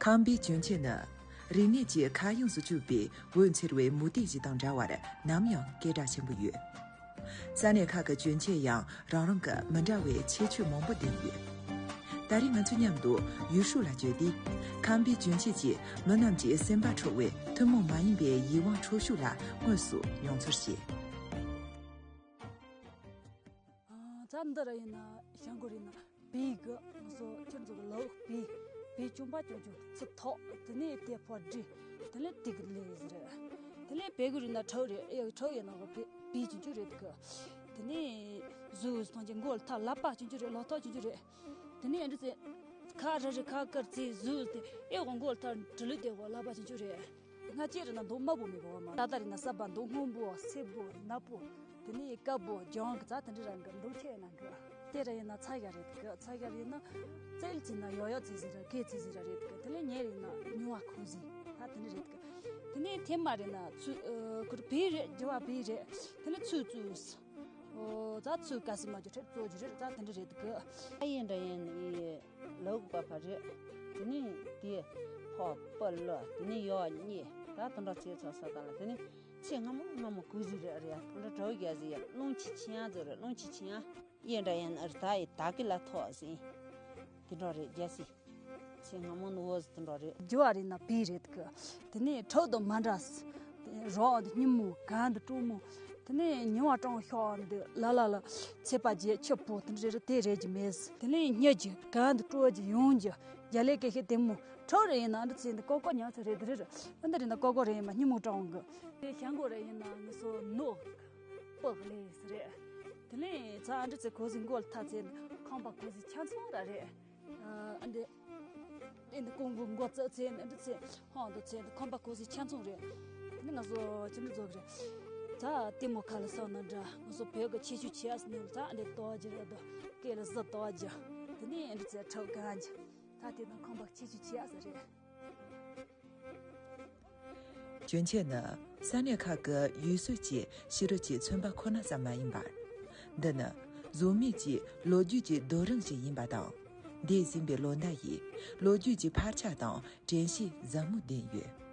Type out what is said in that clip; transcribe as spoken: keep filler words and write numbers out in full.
ཁམས་པའི་གྱོན་ཆས་ནི། རིག་གནས་ཀྱི་ཁ་གཡང་སུ་བཅུག་པའི་འོད་འཚེར་བའི་མུ་ཏིག་ཞིག་དང་འདྲ་བར་ནམ་ཡང་སྐད་གྲགས་ཆེན་པོ་ཡོད། ས་གནས་ཁག་གི་གྱོན་ཆས་ཡང་རང་རང་གི་མི་འདྲ་བའི་ཁྱད་ཆོས་མང་པོ་ལྡན་ཡོད། ད་རེས་ང་ཚོ་མཉམ་དུ་ཡུས་ཧྲུའུ་ལ་བསྐྱོད་དེ། ཁམས་པའི་གྱོན་ཆས་ཀྱིས་མི་རྣམས་ཀྱི་སེམས་པ་འཕྲོག་པའི་ཐུན་མོང་མ་ཡིན་པའི་ཡིད་དབང་འཕྲོག་ཤུགས་ལ་དངོས་སུ་མྱོང་ཚོར་བྱས། ཨ། ད་འདི་ར་ཡིན་ན་ཞང་གོ་རེད་ན། བལ་གི་ང་ཚོ་ཁྱེད་ཚོ་གི་ལག་བལ། བལ་གྱོན་པ་གྱོན་གྱོན་ཚིག་ཐོག་དེ་ནས་དེ་ཕོ་འདྲི། དེ་ནས་དེ་གི་ལས་ཟེར། དེ་ནས་བལ་གི་རེད་ན་ཁྲའོ་རེད། ཨེ་ཁྲའོ་ཡིན་ན་གི་བལ་བལ་གྱོན་གྱོན་རེད་གི། དེ་ནས་གཟུགས་ཐང་ཆེན་མགོ་ལ་ཐག་ལག་པ་གྱོན་གྱོན་རེད། ལག་ཐོག་གྱོན་གྱོན་རེད། དེ་ནས་ཨེ་འདྲ་ཚེ་ཁ་ར་རི་ཁ་དཀར་ཚེ་གཟུགས་དེ་ཨེ་གོ་མགོ་ལ་ཐག་དྲི་ལུས་དེ་གོ་ལག་པ་གྱོན་གྱོན་རེད། སྔ་ཕྱི་རེད་ན་མདོག་དམར་པོ་མེད་པ་བ་མ། ད་ལྟ་རེད་ན་གསར་པ་མདོག་སྔོན་པོ་སེར་པོ་ནག་པོ། དེ་ནས་དཀར་པོ་ལྗང་གི་ཙ་དེ་འདྲ་རང་གི་མདོག་ཁྱད་ནང་གི། དེ་ར་ཡིན་ན་ཚ་ཡ་རེད་གི། ཚ་ཡ་རེད་ན་རྩལ་གྱིས་ན་ཡོ་ཡོ་ཚེ་ཟིན་ར་གེ་ཚེ་ཟིན་ར་རེད་གི། དེ་ལས་ཉལ་རེད་ན་ཉུང་བ་ཁུ་ཟིན་ད་དེ་འདྲ་རེད་གི། དེ་ནས་ཐེམ་མ་རེད་ན་ཚུ་ཁུར་བེ་རེད། རྒྱུ་བ་བེ་རེད། དེ་ནས་ཚུ་ཚུ། ཨོ། ད་ཚུ་ག་སི་མ་རྒྱུ་ཁྲེབ་གཙོ་རྒྱུ་རེད། ད་དེ་འདྲ་རེད་གི། ཨ་ཡིན་འདྲ་ཡིན་ཡི། ལོག་པ་ཕ་རེད། དེ་ནས་དེ་ཕོ་པ་ལོ། དེ་ནས་ཡོ་གཉིས། ད་དེ་འདྲ་ཚེ་ཚོ་ས་ད་ལ། དེ་ནས་ཚེ་སྔ་མོ་སྔ་མོ་གུ་ཟི་རེད་རེད། དེ་འདྲ་གྲོ་རྒྱ་ཟི་ཡ་རླུང་ཆི་ཆི་ཡ་ཟི་རེད། རླུང་ཆི་ཆི་ཡ་ཡིན་འདྲ་ཡིན་ཨར་ད་ཡི་ད་གི་ལ་ཐོག་ཟིན། དེ་འདྲ་རེད་རྒྱ་སི། ཚེ་སྔ་མོ་ནུ་བོ་ཟི་དེ་འདྲ་རེད། རྒྱུ་བ་རེད་ན་བེ་རེད་གི། དེ་ནས་ཁྲག་དང་མ་འདྲ་ས། རོགས་འདི་སྙི་མོ་གང་འདི་ཀྲུང་མོ། དེ་ནས་ཉི་བ་གྲང་ཤོག་འདི་ལ་ལ་ལ་ཚེ་པ་རྗེ་ཆུ་བོ་དེ་འདྲ་རེད། དེ་རེད་ཀྱི་མེད་ས། དེ་ནས་སྙི་རྒྱུ་གང་འདི་ཀྲོ་རྒྱུ་ཡོང་རྒྱུ་རྒྱ་ལས་ཀྱི་ཤེས་དེ་མོ་ཁྲག་རེད་ཡིན་ན་འདི་ཚེ་འདི་ཀོ་ཀོ་ཉག་ཚེ་རེད། དེ་རེད་ཨ་འདི་རེད་ན་ཀོ་ཀོ་རེད་ཡིན་མ་སྙི་མོ་གྲང་གི། དེ་ཞང་གོ་རེད་ཡིན་ན་ངི་སོ་ནོ་པག་ལས་ས་རེད། དེ་ནས་ཚ་ཨ་འདི་ཚེ་གོ་ཟི་མགོ་ལ་ཐ་ཚེ་ཁང་པ་གོ་ཟི་ཆ་ཚང་ར་རེད། ཨ་འདི། འདི་ཀོང་གོ་མགོ་རྩ་ཚེ་འདི་ཚེ་ཧོང་དུ་ཚེ་འདི་ཁང་པ་གོ་ཟི་ཆ་ཚང་རེད། འདི་ང་ཚོ་ཅི་འདྲ་བཟོ་གི་རེད། ད་ལྟད་མོ་ཁ་ལ་སོང་ན་འདྲ། ང་ཚོ་བོད་ཀྱི་ཁྱད་ཆོས་ཆེ་ཨ་སི་ནི་ད་འདི་ཏོ་ཇི་རེད་དོ། སྐེ་ལ་ཟི་ཏོ་ཇི། དེ་ནས་འདི་ཚེ་ཁྲག་གང་ཇི། ད་དེ་དང་ཁང་པ་ཁྱད་ཆོས་ཆེ་ཨ་སི་རེད། གྱོན་ཆས་ནི་ས་གནས་ཁག་གི་ཡུལ་སྲོལ་གྱི་ཕྱི་རོལ་གྱི་མཚོན་པ་ཁོ་ན་ཙམ་མ་ཡིན་པར། འདི་ནི་བཟོ་མེད་ཀྱི་ལོ་རྒྱུས་ཀྱི་རྡོ་རིང་ཞིག་ཡིན་པ་དང་། འདས་ཟིན་པའི་ལོ་ཟླ་ཡིས་ལོ་རྒྱུས་ཀྱི་འཕར་ཆ་དང་དྲན་ཤེས་ཟབ་མོ་ལྡན་ཡོད།